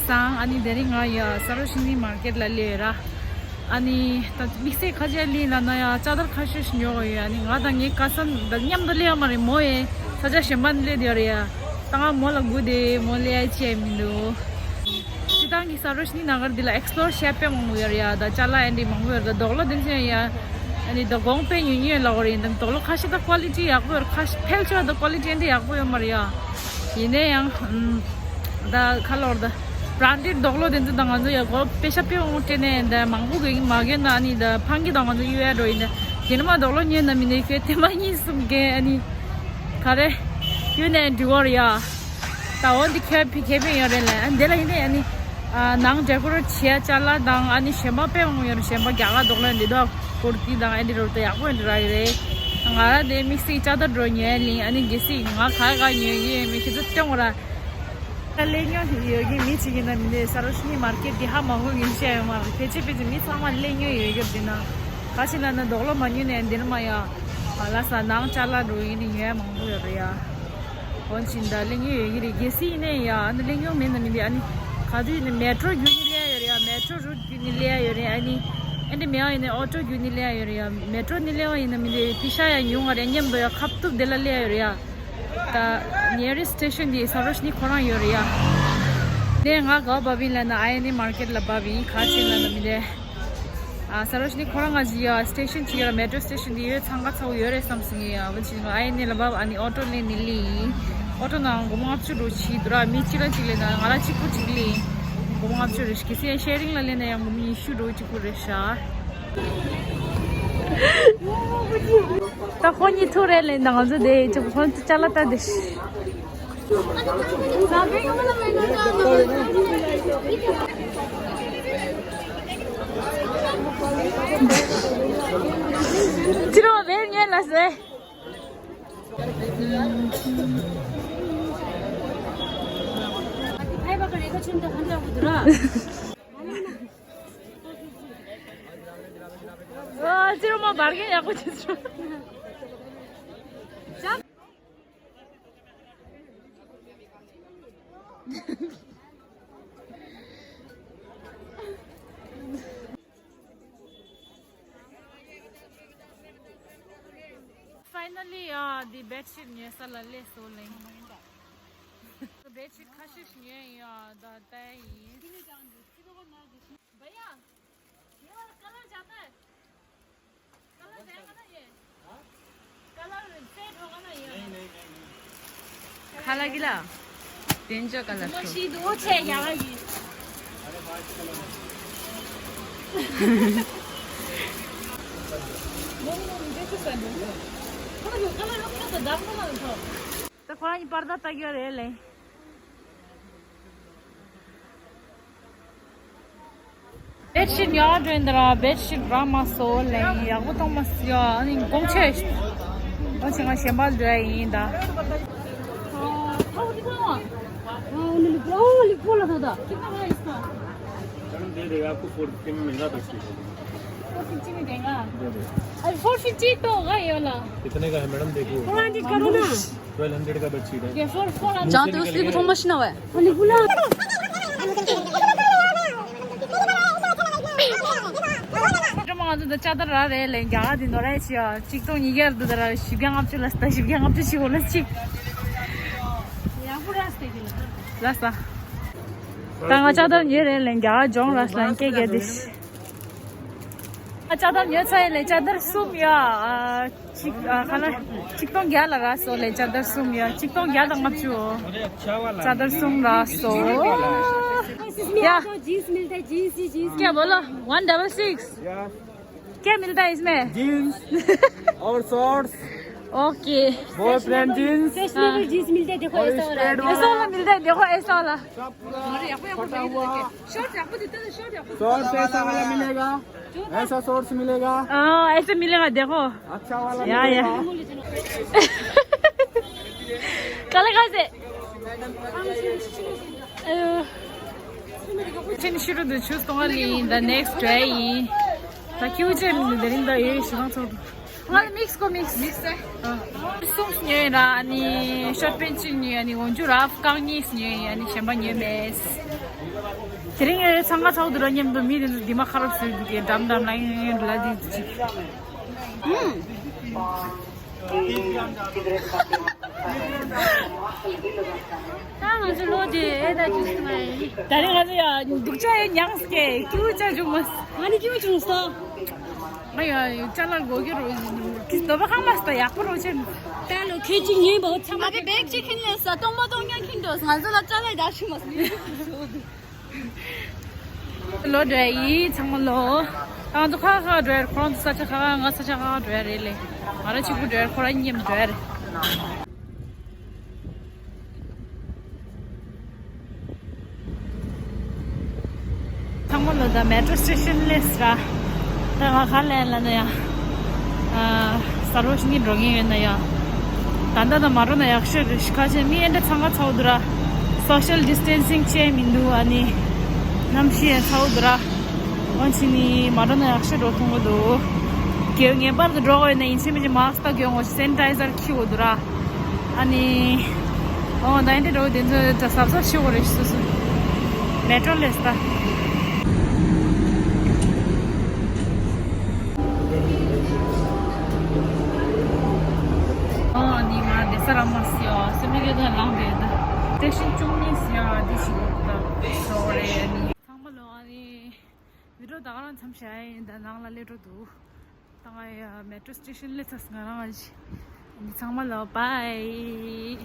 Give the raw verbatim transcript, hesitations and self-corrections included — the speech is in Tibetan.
ཙང་ཨ་ནི་དེ་རིང་ང་ཡ་ས་རོ་ཤི་ནི་མར་ཀེཊ་ལ་སླེབས་ཡོད་ར། ཨ་ནི་ད་དམིགས་བསལ་ཁ་ཆེ་ལི་ལ་ན་ཡ་ཅ་དར་ཁ་ཤས་ཤིག་ཉོ་དགོས་ཡོད། ཨ་ནི་ང་དང་ངའི་ཀ་སན་ད་མཉམ་དུ་སླེབས་ཡོད་མ་རེད། མོ་ཡེ་ས་ཆ་གཞན་པ་ནས་སླེབས་ཡོད་རེད་ཡ། ད་ང་མོ་ལ་སྒུག་བསྡད། མོ་སླེབས་ཡ་ཅི་ཡ་མི་འདུག་སྤྱི་བཏང་གི་ས་རོ་ཤི་ནི་ན་གར་འདི་ལ་ཨེགས་པི་ལོར་བྱེད་དཔེ་མང་པོ་ཡོད་རེད་ཡ། ད་ཅ་ལག་ཨེ་འདྲ་མང་པོ་ཡོད་རེད། ད་རྡོག་ལོ་དེ་ཚོ་ཡ། ཨ་ནི་ད་གོང་དཔེ་ཉུང་ཉུང་ལ་འོ་རེད། ད་རྡོག་ལོ་ཁ་ཤས་ད་ཀོ་ལི་ཊི་ཡག་པོ་ཡོད་རེད། ཁ་ཤས་ཕལ་ཆེར་ད་ཀོ་ལི་ཊི་ཨེ་འདྲ་ཡག་པོ་ཡོད་མ་རེད་ཡ། ཡིན་ན་ཡང་ཨམ། ད་ཁ་ལོར་ད་བྷ་རན་ཌེཌ་རྡོག་ལོ་དེ་ཚོ་དང་ང་ཚོ་ཡ་གོ་པེ་ཤ་པེ་འོང་སྤྲད་ནས་ད་མང་པོ་གི་མ་གོན་ན། ཨ་ནི་ད་ཕང་གི་དང་ང་ཚོ་གཡུག་ཡ་འགྲོ་ཡིན། ད་དེ་ནི་མ་རྡོག་ལོ་ཉོས་ན་མི་ནས་ཁྱོད་དེ་མ་གཉིས་གསུམ་གན། ཨ་ནི་ག་རེ་གཡུག་ནས་འགྲིག་གོ་རེད་ཡ། ད་འོ་འདི་ཁྱད་ཕི་ཁྱད་ཕན་ཡོད་རེད་ལ། ཨ་འདི་ལ་ཡིན་ནས་ཨ་ནི་ཨ་ནང་ཌེ་ཀོ་རེཊ་བྱེད་ཡ་ཅ་ལག་དང་ཨ་ནི་གཞན་པ་དཔེ་མང་པོ་ཡོད་རེད། གཞན་པ་རྒྱ་གར་རྡོག་ལོ་འདི་དག་ཀུར་ཏི་དང་ཨེ་འདི་རོ་ད་ཡག་པོ་ཡོད་རེད་ར་གི་རེད། ང་ར་དེ་དམིགས་བསལ་ཅ་དར་འགྲོ་ཉོ་ཡ་ལིང་། ཨ་ནི་གལ་སྲིད་ང་ག་ག་ཉོ་གི་ཡོད་མེད་ཁྱེད་ཚོ་སྟོན་གོ་ར། ད་གླེང་ཉོ་ཡོད་ཀྱི་མི་གཅིག་ཡིན་ན་མི་འདི་ས་རོ་ཤི་ནི་མར་ཀེཊ་འདི་ཧ་མ་གོ་གི་བཤད་ཡོད་མ་རེད། ཕལ་ཆེར་ཕལ་ཆེར་མི་ཚང་མ་གླེང་ཉོ་ཡོད་ཀྱི་འདི་ན། ག་ཅི་ལ་ན་རྡོག་ལོ་མ་ཉོས་ནས་འདི་ན་མ་ཡ། ཨ་ལ་ས་ནང་ཅ་ལག་འགྲོ་ཡིན་ནི་ཉོ་ཡ་མང་པོ་ཡོད་རེད་ཡ། འོན་ཅིག་ད་གླེང་ཉོ་ཡོད་ཀྱི་རེད། གལ་སྲིད་ཡིན་ནའི་ཡ་ཨ་ནི་གླེང་ཉོ་མེད་ན་མི་འདི་ཨ་ནི་ག་དུས་ཡིན་ནའི་མེ་ཊོ་བརྒྱུད་ནི་སླེབས་ཡ་ཡོད་རེད་ཡ། མེ་ཊོ་རུཊ་བརྒྱུད་ནི་སླེབས་ཡ་ཡོད་རེད། ཨ་ནི་ཨེ་འདི་མེད་ཡ་ཡིན་ནའི་ཨོ་ཊོ་བརྒྱུད་ནི་སླེབས་ཡ་ཡོད་རེད་ཡ། མེ་ཊོ་ནི་སླེབས་ཡ་ཡིན་ན་མི་འདི་པེ་ཤ་ཡ་ཉུང་བ་རེད། མཉམ་དུ་ཡ་ཁ་ཐུག་དེ་ལ་སླེབས་ཡ་ཡོད་རེད་ཡ། ད་ནེ་རེ་སི་ཊེ་ཤན་དེ་ས་རོ་ཤི་ནི་ཁོ་རང་ཡོད་རེད་ཡ། དེ་ང་ག་བབ་ཡིན་ལབ་ན་ཨའི་ཨེན་ཨེ་མར་ཀེཊ་ལ་བབ་ཡིན། ག་ཅི་ལབ་ན་མི་དེ། ཨ་ས་རོ་ཤི་ནི་ཁོ་རང་ང་ཅི་ཡ་སི་ཊེ་ཤན་ཅིག་ཡོད་ར། མེ་ཊོ་སི་ཊེ་ཤན་དེ་ཡོད་ཚང་ཁ་ཚ་བོ་ཡོད་རེད་བསམ་སོང་ཡ། བ་ཅི་ང་ཨའི་ཨེན་ཨེ་ལ་བབ། ཨ་ནི་ཨོ་ཊོ་ལེན་ནི་ལི། ཨོ་ཊོ་ནང་སྒོར་མོ་ལྔ་བཅུ་འགྲོ་ཆི་འདུག་ར། མི་གཅིག་ལ་གཅིག་ལེན་ན་ང་ར་གཅིག་པུ་གཅིག་ལེན། སྒོར་མོ་ལྔ་བཅུ་རེད། གལ་སྲིད་ཤེ་རིང་ལ་ལེན་ན་ཡང་སྒོར་མོ་ཉི་ཤུ་འགྲོ་གཅིག་པུ་རེད་ཤག་ད་ཁོ་གཉིས་ཐུག་རེད་ལེ། ད་ང་ཚོ་དེ་ཅིག་ཁོ་ཚོ་ཅ་ལག་ལྟ་དེ། ཅི་རོ་བེར་ཉན་ལ་ཟེ། ཨ་ཅི་རོ་མ་བར་གན་ཡག་པོ་བྱེད་སོང་། ཕའི་ནལ་ལི་ཡ་འདི་བེཌ་ཤིཊ་ཉོ་ས་ལ་སླེབས་སོང་ལེ། བེཌ་ཤིཊ་ཁ་ཤས་ཤིག་ཉོས་ཡིན་ཡ། ད་ལྟ་ཡིན། भैया, ये वाला कलर जाता है? कलर जाएगा ना ये? कलर फेड होगा ना ये? नहीं, नहीं, नहीं, नहीं। खाला गिला। डेंजर कलर तो। मशीन वो छे यहाँ ये। वो, वो, मुझे तो पसंद है। थोड़ा जो कलर होता तो दाम कलर था। तो कौन पर्दा तक यो रे ले? བེཌ་ཤིཊ་ཉོ་འགྲོ་ཡིན་ད་ར། བེཌ་ཤིཊ་རག་མ་སོང་ལེ། ཡག་པོ་མཐོང་མ་སོང་ཡ། ཨ་ནི་དགོང་ཆེ། ཨ་ཅེ་ང་གཞན་པ་འགྲོ་ཡ་ཡིན་ད། मैडम, दे देगा आपको, फ़ोर फ़िफ़्टी में महंगा बेडशीट है। फ़ोर फ़िफ़्टी में देगा? दे देगा। अरे, फ़ोर फ़िफ़्टी तो होगा ये वाला। कितने का है मैडम, देखिए। थोड़ा एडिट करो ना। ट्वेल्व हंड्रेड का बेडशीट है। ये फ़ोर, फ़ोर हंड्रेड। जहाँ तो उसकी थॉमस ना हुआ है। ཅ་དར་རག་རེད་ལེ། རྒྱ་གར་འདི་ནོར་ར་ཡེ་ཆི་ཡ། གཅིག་སྟོང་ཉིས་བརྒྱ་རེད་འདུག་ད་ར། བཞི་བརྒྱ་ལྔ་བཅུ་ལ་ད། བཞི་བརྒྱ་ལྔ་བཅུ་ཞིག་འོ་ལ་གཅིག་ལ་ས། ད་ང་ཅ་དར་ཉོས་རེད་ལེ། རྒྱ་གར་ལྗོངས་ར་སི་ལན་སྐད་རྒྱག་དེ། ཨ་ཅ་དར་ཉོས་ཚར་ཡིན་ལེ། ཅ་དར་གསུམ་ཡ། ཨ་གཅིག་ཨ་ཁ་ལ་གཅིག་སྟོང་བརྒྱ་ལ་རག་སོང་ལེ། ཅ་དར་གསུམ་ཡ། གཅིག་སྟོང་བརྒྱ་དང་ལྔ་བཅུ། ཅ་དར་གསུམ་རག་སོང་ཡ། जींस मिलता है, जींस ही जींस। क्या बोलो? One double six. क्या मिलता है इसमें? जींस और shorts. Okay. Boyfriend jeans. Fashionable jeans मिलते हैं, देखो और ऐसा वाला। स्ट्रेट वाला। ऐसा वाला मिलता है, देखो ऐसा वाला। सब पूरा फटा हुआ। शॉर्ट्स ऐसा वाला मिलेगा। ऐसा शॉर्ट्स मिलेगा। हाँ, ऐसे मिलेगा, देखो। अच्छा वाला या, या। मिलेगा। कल कहाँ से? ཅིན་ཤི་རུ་དུ་ཆུ་སྟོང་ལི་the next day ཡིན། ད་ཁྱིའུ་ཅན་མི་དེ་རིང་ད་ཡོད་ཞི་མ་ཚོགས་འདུག་ང་ལ་མིག་སི་གོ་མིག་སི། མིག་སི་ཨ། གསུམ་ཉོས་ར། ཨ་ནི་ཤོར་པན་གཅིག་ཉོས། ཨ་ནི་འོན་ཇུ་ར་རྐང་གཉིས་ཉོས། ཨ་ནི་གཞན་པ་ཉོས་མེད། དེ་རིང་ངས་འཚང་ཁ་ཚ་པོ་འདུག་ར། མཉམ་དུ་མི་དེ་ཚོ་འདི་མ་ཁ་རོག་ཟེར་འདུག་གས། འགྲམ་འགྲམ་ལ་ཡིན་ལ་དེ་ཅིག་ད་ང་ཚོ་ལོ་དེ་ཨེ་ད་ཅུས་མ་ཡིན། ད་རིང་ང་ཚོ་ཡ་སྡུག་ཅག་ཡ་མྱངས་སྐད་སྐྱིད་པོ་ཅག་བྱུང་མ་སོང་། ང་ནི་སྐྱིད་པོ་བྱུང་སོང་། ང་ཡ་ཅ་ལག་དགོས་ཀྱི་རོ། དེ་འདོད་པ་ཁ་མ་སོང་ཡག་པོ་རོ་ཆེན། ད་ལོ་ཁྱེད་ཀྱི་ཉིན་པོ་ཚང་མ་ང་དེ་བེག་ཅིག་ཁྱེར་ནས་ས་སྟོང་མ་སྟོང་ཉག་ཁྱེར་འགྲོ། ང་ཚོ་ལ་ཅ་ལག་ད་ཤི་མ་སོང་། ལོ་འགྲོ་ཡི་ཚང་མ་ལོ། ང་ཚོ་ཁ་ཁ་འགྲོ་ཡ་རེད། ཁོ་རང་ཚོ་ས་ཆ་ཁ་ཁ། ང་ས་ཆ་ཁ་ཁ་འགྲོ་ཡ་རེད་ལེ། ང་རང་གཅིག་པུ་འགྲོ་ཡ་རེད། ཁོ་རང་མཉམ་འགྲོ་ཡ་རེད། ཚང་མ་ལོ། ད་མེ་ཊོ་སི་ཊེ་ཤན་སླེབས་ར། ད་ང་ག་ལེན་ལ་ན་ཡ། ཨ། ས་རོ་ཤི་ནི་འགྲོ་མཁན་ཡོད་ན་ཡ། ད་ལྟ་ད་མ་འགྲོ་ན་ཡག་ཤོས་རེད། ཁ་ཆེ་མི་ཨེ་འདྲ་འཚང་ཁ་ཚ་པོ་འདུག་ར། སོ་ཤལ་ཌི་སི་ཊེན་སིང་བྱས་མི་འདུག་ཨ་ནི་གནམ་གཤིས་ཡང་ཚ་པོ་འདུག་ར། འོན་ཕྱིན་ནི་མ་འགྲོ་ན་ཡག་ཤོས་འགྲོ་མཐོང་གི་འདུག་རྒྱལ་ངེས་པར་དུ་འགྲོ་དགོས་ཡོད་ན་ཡིན་ཕྱིན་མི་ཅིག་མཱ་སི་ཀི་ད་གྱོན་དགོས། སེ་ནི་ཊའི་ཛར་འཁྱེར་དགོས་འདུག་ར། ཨ་ནི། ཨོ་ད་ཡིན་དེ་འགྲོ་དེ་ཚོ་ད་གཟབ་གཟབ་བྱེད་དགོས་རེད། སོ་སོ་མེ་ཊོ་སླེབས་ད། ཨོ་ནི་མ་བསྡད་ས་རག་མ་སོང་ཡ། སེམས་ནི་སྐྱོ་དང་ལངས་པས་ད། སྟེ་ཤིང་ཅུང་ནི་སི་ཡ་འདི་ཞིག་འདུག་ད། སོ་རེད། ཨ་ནི་ཚང་མ་ལོ། ཨ་ནི་བི་ཌི་ཡོ་ད་ག་རང་མཚམས་བཞག་ཡིན། ད་ནང་ལ་སླེབས་འགྲོ་འདུག་ད་ང་ཡ་མེ་ཊོ་སི་ཊེ་ཤན་སླེབས་ཚར་སོང་། ང་རང་ཨ་ཅི། ཨ་ནི་ཚང་མ་ལོ་བྷའི།